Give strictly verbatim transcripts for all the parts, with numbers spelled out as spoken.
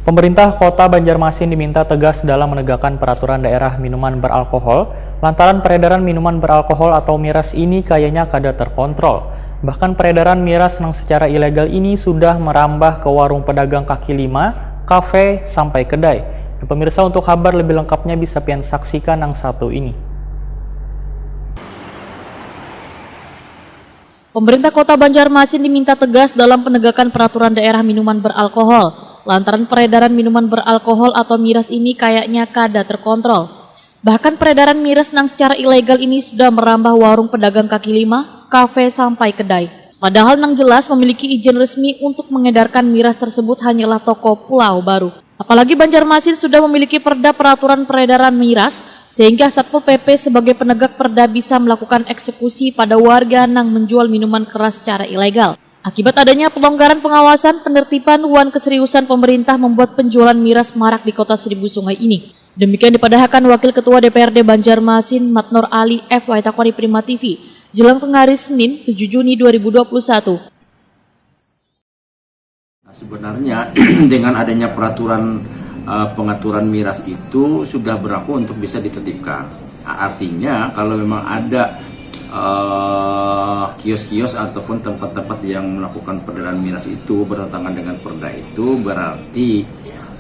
Pemerintah Kota Banjarmasin diminta tegas dalam menegakkan peraturan daerah minuman beralkohol, lantaran peredaran minuman beralkohol atau miras ini kayaknya kada terkontrol. Bahkan peredaran miras nang secara ilegal ini sudah merambah ke warung pedagang kaki lima, kafe, sampai kedai. Dan pemirsa, untuk kabar lebih lengkapnya bisa pian saksikan nang satu ini. Pemerintah Kota Banjarmasin diminta tegas dalam penegakan peraturan daerah minuman beralkohol, lantaran peredaran minuman beralkohol atau miras ini kayaknya kada terkontrol. Bahkan peredaran miras nang secara ilegal ini sudah merambah warung pedagang kaki lima, kafe, sampai kedai. Padahal nang jelas memiliki izin resmi untuk mengedarkan miras tersebut hanyalah toko Pulau Baru. Apalagi Banjarmasin sudah memiliki perda peraturan peredaran miras, sehingga Satpol P P sebagai penegak perda bisa melakukan eksekusi pada warga nang menjual minuman keras secara ilegal. Akibat adanya pelonggaran pengawasan, penertiban, wan keseriusan pemerintah membuat penjualan miras marak di Kota Seribu Sungai ini. Demikian dipadahakan Wakil Ketua D P R D Banjarmasin, Matnor Ali F. Waitakoni Prima T V, jelang tengaris Senin, tujuh Juni dua ribu dua puluh satu. Nah, sebenarnya dengan adanya peraturan, eh, pengaturan miras itu sudah berlaku untuk bisa ditertibkan. Nah, artinya kalau memang ada, eh, kios-kios ataupun tempat-tempat yang melakukan peredaran miras itu bertentangan dengan perda itu, berarti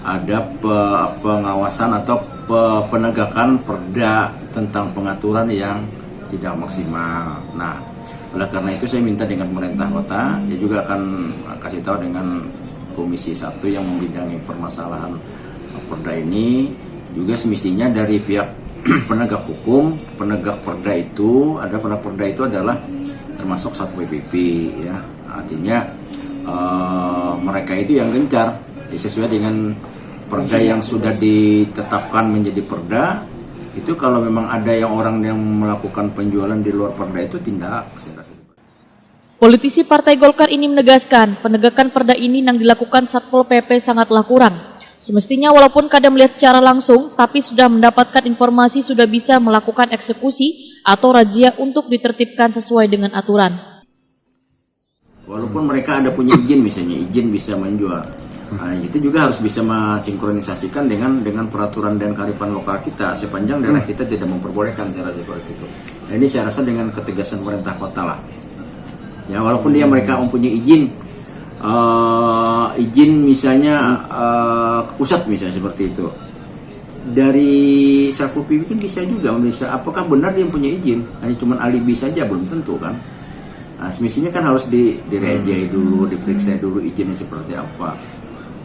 ada pe- pengawasan atau pe- penegakan perda tentang pengaturan yang tidak maksimal. Nah, oleh karena itu saya minta dengan pemerintah kota, saya juga akan kasih tahu dengan Komisi Satu yang membidangi permasalahan perda ini, juga semestinya dari pihak penegak hukum, penegak perda itu, ada penegak perda itu adalah termasuk Satpol P P, ya. Artinya, eh, mereka itu yang gencar, ya, sesuai dengan perda yang sudah ditetapkan menjadi perda. Itu kalau memang ada yang orang yang melakukan penjualan di luar perda itu tindak, saya rasa. Politisi Partai Golkar ini menegaskan, penegakan perda ini nang dilakukan Satpol P P sangatlah kurang. Semestinya walaupun kada melihat secara langsung, tapi sudah mendapatkan informasi sudah bisa melakukan eksekusi atau razia untuk ditertibkan sesuai dengan aturan. Walaupun mereka ada punya izin, misalnya izin bisa menjual, nah, itu juga harus bisa mensinkronisasikan dengan dengan peraturan dan kearifan lokal kita, sepanjang daerah kita tidak memperbolehkan, saya rasa seperti itu. Nah, ini saya rasa dengan ketegasan pemerintah kota lah. Ya, walaupun dia, mereka mempunyai izin, eh, izin misalnya, eh, ke pusat misalnya seperti itu. Dari Satpol P P kan bisa juga memeriksa apakah benar dia punya izin. Hanya cuman alibi saja belum tentu kan. Nah, semestinya kan harus di, dirajai dulu, diperiksa dulu izinnya seperti apa.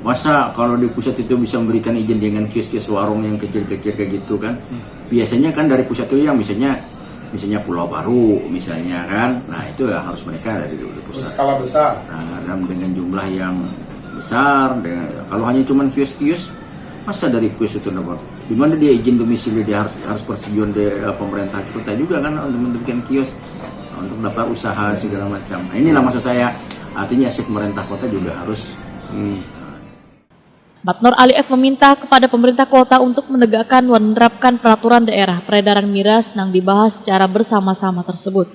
Masa kalau di pusat itu bisa memberikan izin dengan kios-kios warung yang kecil-kecil kayak gitu kan. Biasanya kan dari pusat itu yang misalnya misalnya Pulau Baru misalnya kan. Nah, itu ya harus mereka dari dulu di pusat. Skala besar. Nah, dan dengan jumlah yang besar, dengan, kalau hanya cuman kios-kios, masa dari kios itu dapat? Di mana dia izin domisili, dia harus harus persetujuan dari, eh, pemerintah kota juga kan untuk mendirikan kios, untuk daftar usaha segala macam. Nah, inilah maksud saya, artinya si pemerintah kota juga harus. Hmm. Matnor Ali F meminta kepada pemerintah kota untuk menegakkan dan menerapkan peraturan daerah peredaran miras nang dibahas secara bersama-sama tersebut.